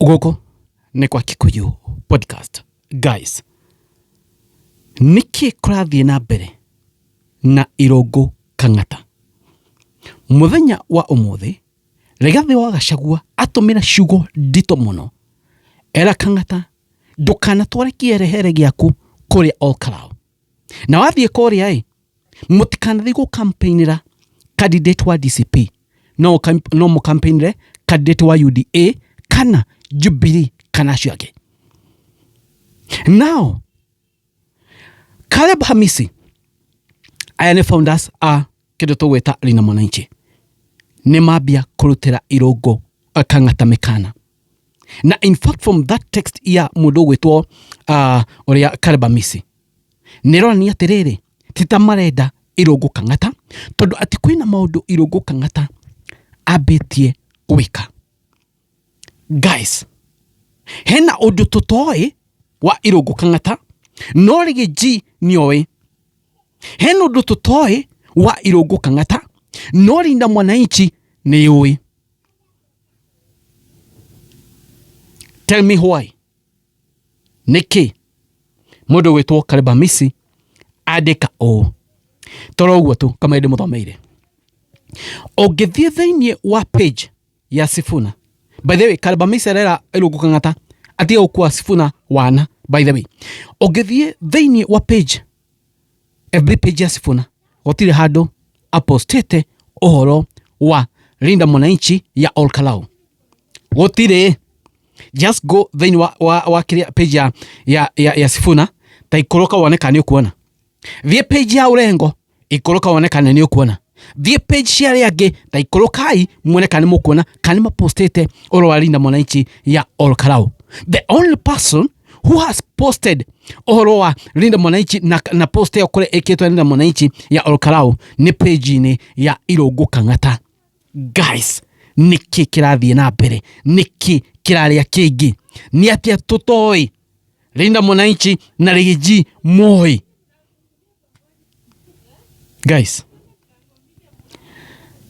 Gũkũ nĩ kwa Kikuyu Podcast. Guys, nĩkĩ kũrathiĩ na mbere na Irũngũ Kang'ata? Mũthenya wa ũmũthĩ, Rigathĩ wa Gachagua atũmĩra ciugo nditũ mũno era Kang'ata ndũkanatware kĩerehere gĩaku kũrĩa Olkalau. Na wathiĩ kũrĩa ĩ, mũtikanathiĩ gũkampeinĩra candidate wa DCP, no no mũkampeinĩre candidate wa UDA kana Jubilee kana acio angĩ. Now, Caleb Hamisi, aya nĩ founders a kĩndũ tũgwĩta Linda Mwananchi, nĩ mambia kũrutĩra Irũngũ Kang'ata mĩkana. Na in fact from that text ya mũndũ ũgwĩtwo ũrĩa Caleb Hamisi, nĩ ĩronania atĩrĩrĩ, ti ta marenda Irũngũ Kang'ata, tondũ atĩ kwĩna maũndũ Irũngũ Kang'ata ambĩtie gwĩka. Guys, hena ũndũ tũtoĩ wa Irũngũ Kang'ata, no Riggy G nĩoĩ. Hena ũndũ tũtoĩ wa Irũngũ Kang'ata, no Linda Mwananchi nĩyũĩ. Tell me why. Nĩkĩ mũndũ ũgwĩtwo Caleb Hamisi andĩka ũũ? Toro ũguo tu kama ndĩmũthomeire. Ũngĩthiĩ thĩinĩ wa page ya Sifuna, by the way, Caleb Hamisi arera Irũngũ Kang'ata atige gũkua Sifuna wana, by the way. Ũngĩthiĩ thĩinĩ wa page, FB page ya Sifuna, gũtirĩ handũ apostĩte ũhoro wa Linda Mwananchi ya Olkalau. Gũtirĩ. Just go thĩinĩ wa kĩrĩa page ya Sifuna, ta ikũrũka wone kana nĩ ũkuona. Thiĩ page ya Ũrengo, ikũrũka wone kana nĩ ũkuona. Thiĩ page cia arĩa angĩ, ta ikũrũkai muone kana nĩ mũkuona kana nĩ mapostĩte ũhoro wa Linda Mwananchi ya Olkalau. The only person who has posted ũhoro wa Linda Mwananchi na post ĩyo kũrĩa ĩkĩtwo Linda Mwananchi ya Olkalau nĩ page-inĩ ya Irũngũ Kang'ata. Guys, nĩkĩ kĩrathiĩ na mbere? Nĩkĩ kĩrarĩa kĩngĩ? Nĩ atĩa tũtoĩ Linda Mwananchi na Riggy G moĩ? Guys,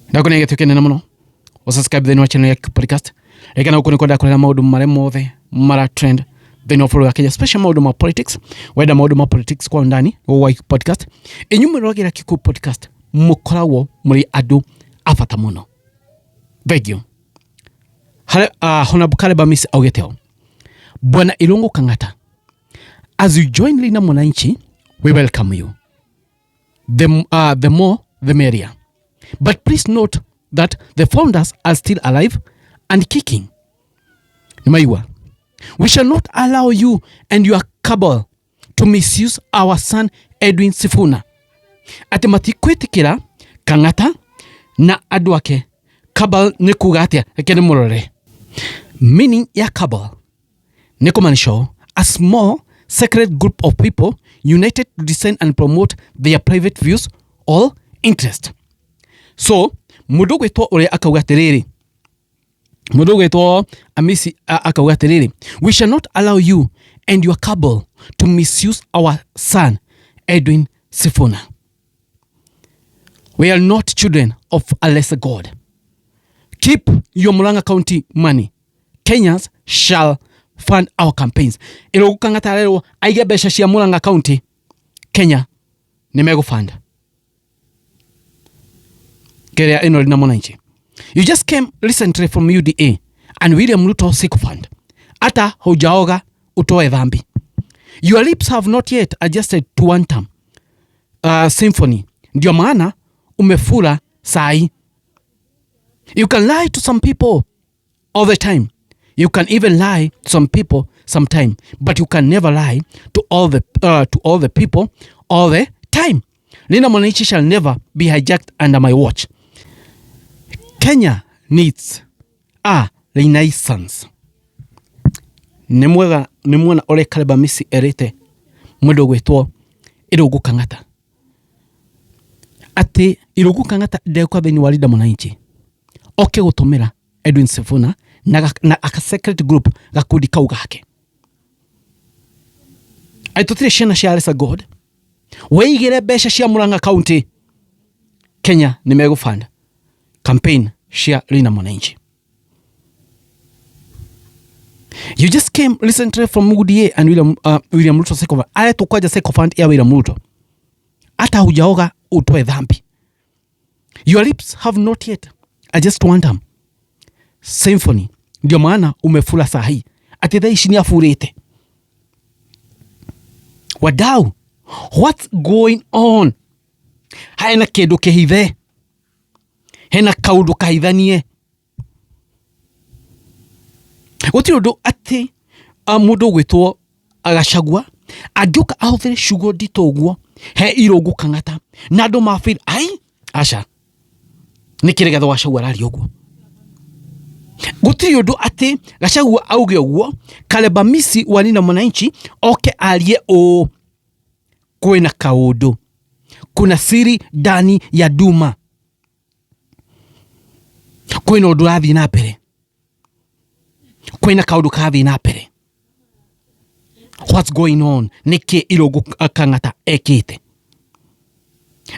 ndakũnenga gĩtĩo kĩnene mũno ũsubscribe thĩinĩ wa channel ya podcast rĩngĩ na gũkũ nĩ kwenda kũrera maũndũ marĩa mothe mara trend thĩinĩ wa bũrũri wa Kenya, especially maũndũ ma politics. Wenda maũndũ ma politics kwa undani gũkũ gwa podcast, inyuĩ mũroragĩra Kikuyu Podcast mũkoragwo mũrĩ andũ a bata mũno. Thank you. Honorable Caleb Hamisi augĩte ũũ, Bwana Irũngũ Kang'ata, as you join Linda Mwananchi, we welcome you. The more the merrier. But please note that the founders are still alive and kicking. Nĩmaigua? We shall not allow you and your cabal to misuse our son Edwin Sifuna. Atĩ matikwĩtĩkĩra Kang'ata na andũ ake. Cabal nĩ kuga atĩa? Reke nĩ mũrore. Meaning ya cabal nĩ kũmaanisha ũũ, a small secret group of people united to design and promote their private views or interest. So mũndũ ũgwĩtwo ũrĩa akauga atĩrĩrĩ, mũndũ ũgwĩtwo Amisi akauga atĩrĩrĩ, we shall not allow you and your cabal to misuse our son Edwin Sifuna. We are not children of a lesser God. Keep your Murang'a County money. Kenyans shall fund our campaigns. Irũngũ Kang'ata arerwo aige mbeca cia Murang'a County, Kenya nĩ megũbanda. Kĩrĩa ĩno Linda Mwananchi. You just came recently from UDA and William Ruto sycophant. Hata hujaoga utoe dhambi. Your lips have not yet adjusted to one term. Symphony. Ndio maana umefura sai. You can lie to some people all the time. You can even lie to some people sometime, but you can never lie to all the people all the time. Linda Mwananchi shall never be hijacked under my watch. Kenya needs a renaissance. Nĩ mwega nĩ mwena ũrĩa Caleb Amisi erĩte mũndũ ũgwĩtwo Irũngũ Kang'ata atĩ Irũngũ Kang'ata ndegũka thĩinĩ wa Linda Mwananchi oke gũtũmĩra Edwin Sifuna na aka secret group gakundi kau gake. Atĩ tũtirĩ ciana cia Lesser God. Wĩigĩre mbeca cia Murang'a County, Kenya nĩ megũbanda campaign cia Linda Mwananchi. You just came recently from UDA and William Ruto sycophant. Aretwo kwanja sycophant ya William Ruto. Hata hujaoga utoe dhambi. Your lips have not yet. I just want them. Symphony. Ndio maana umefura saa hii. Ati thaa ici nĩ aburĩte. Wadau, what's going on? Hena kĩndũ kĩhithe. Hena kaũndũ kahithanie. Gũtirĩ ũndũ atĩ mũndũ ũgwĩtwo Gachagua angĩũka ahũthĩre ciugo nditũ ũguo he Irũngũ Kang'ata na andũ ma feel ai aca nĩkĩ Rigathĩ wa Gachagua araria ũguo. Gũtirĩ ũndũ atĩ Gachagua auge ũguo Caleb Amisi wa Linda Mwananchi oke arie ũũ, kwĩna kaũndũ, kuna siri ndani ya nduma, kwĩna ũndũ ũrathiĩ na mbere, kwĩna kaũndũ karathiĩ na mbere. What's going on? Nĩkĩ Irũngũ Kang'ata ekĩte?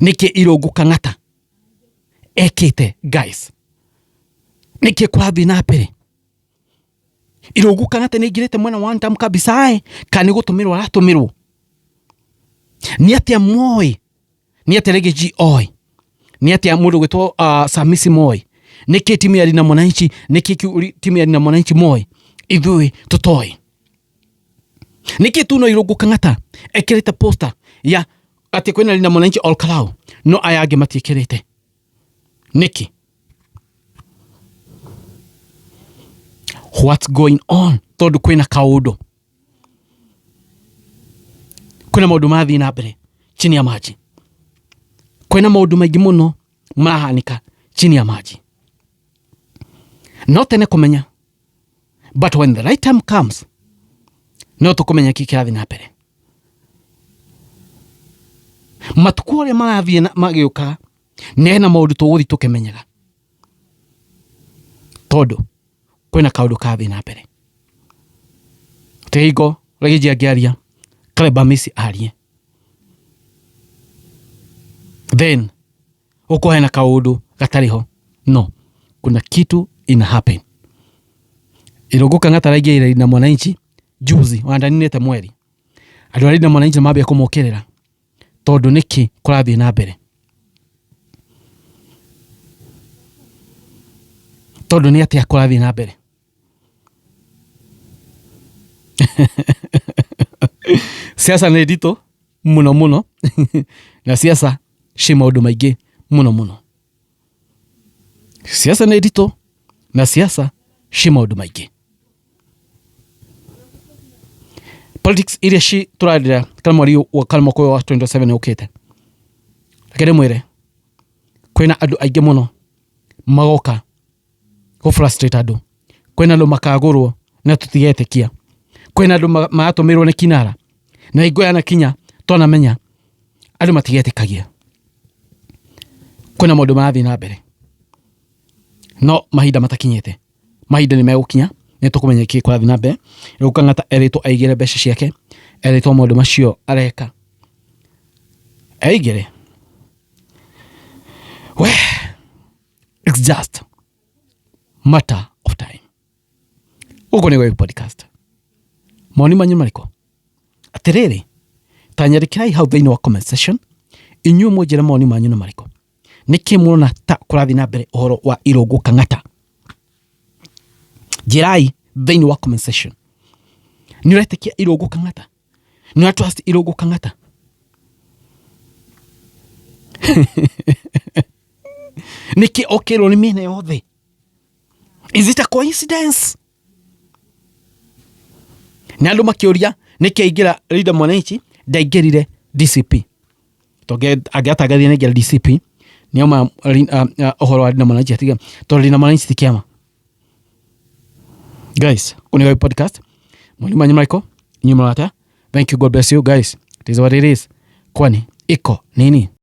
Nĩkĩ Irũngũ Kang'ata ekĩte guys? Nĩkĩ kũrathiĩ na mbere? Irũngũ Kang'ata nĩ aingĩrĩte mwena wa Ntam kabisa ĩ, kana nĩ gũtũmĩrwo aratũmĩrwo? Nĩ atĩa moĩ? Nĩ atĩa Riggy G oĩ? Nĩ atĩa mũndũ ũgwĩtwo Samisi moĩ? Nĩkĩ timu ya Linda Mwananchi, nĩkĩ timu ya Linda Mwananchi moĩ ithuĩ tũtoĩ? Nĩkĩ tu no Irũngũ Kang'ata ekĩrĩte poster ya atĩ kwĩna Linda Mwananchi Ol Kalou no aya angĩ matiĩkĩrĩte? Nĩkĩ? What's going on? Tondũ kwĩna kaũndũ, kwĩna maũndũ marathiĩ na mbere chini ya maji, kwĩna maũndũ maingĩ mũno marahanĩka chini ya maji, no tene kũmenya, but when the right time comes no tũkũmenya kĩ kĩrathiĩ na mbere. Matukũ ũrĩa marathiĩ magĩũkaga nĩ hena maũndũ tũgũthiĩ tũkĩmenyaga, tondũ kwĩna kaũndũ karathiĩ na mbere. Ti hingo Riggy G angĩaria, Caleb Amisi arie, then gũkorwo hena kaũndũ gatarĩ ho. No kuna kitu ina happen. Irũngũ Kang'ata araingĩrire Linda Mwananchi juzi, ona ndaninĩte mweri, andũ a Linda Mwananchi nĩmambia kũmũkĩrĩra tondũ nĩkĩ kũrathiĩ na mbere, tondũ nĩ atĩa kũrathiĩ na mbere. Siasa nĩ nditũ mũno mũno na siasa ci maũndũ maingĩ mũno mũno. Siasa nĩ nditũ na siasa ci maũndũ maingĩ. Politics iria ci tũrarĩra kana mweri wa kana mwaka ũyũ wa 2027 ũkĩte, reke ndĩmwĩre kwĩna andũ aingĩ mũno magoka gũ frustrate andũ, kwĩna andũ makagũrwo na tũtigetĩkia, kwĩna andũ maratũmĩrwo nĩ kinara na hingo yanakinya twanamenya andũ matigetĩkagia. Kwĩna maũndũ marathiĩ na mbere no mahinda matakinyĩte, mahinda nĩ megũkinya nĩ tũkũmenya kĩ kũrathiĩ na mbere. Rĩu Kang'ata erĩtwo aigĩre mbeca ciake, erĩtwo maũndũ macio areka aigĩre. We, it's just matter of time. Gũkũ nĩ Gũgĩ Podcast. Mawoni manyu marĩkũ? Atĩrĩrĩ, ta nyandĩkĩrai hau thĩinĩ wa comment section, inyuĩ mũnjĩre mawoni manyu nĩ marĩkũ. Nĩkĩ mũrona ta kũrathiĩ na mbere ũhoro wa Irũngũ Kang'ata? Njĩrai thĩinĩ wa comment section. Nĩ ũretĩkia Irũngũ Kang'ata? Nĩ ũra trust Irũngũ Kang'ata? Nĩkĩ okĩrwo nĩ mĩena yothe? Is it a coincidence? Nĩ andũ makĩũria nĩkĩ aingĩra Linda Mwananchi ndaingĩrire DCP. Tondũ angĩatangathire nĩ aingĩra DCP nĩauma ũhoro wa Linda Mwananchi atige, tondũ Linda Mwananchi ti kĩama. Guys, kũ nĩ Podcast. Mwalimu wanyu Michael, inyuĩ mũrata. Thank you, God bless you guys. It is what it is. Kwani iko nini?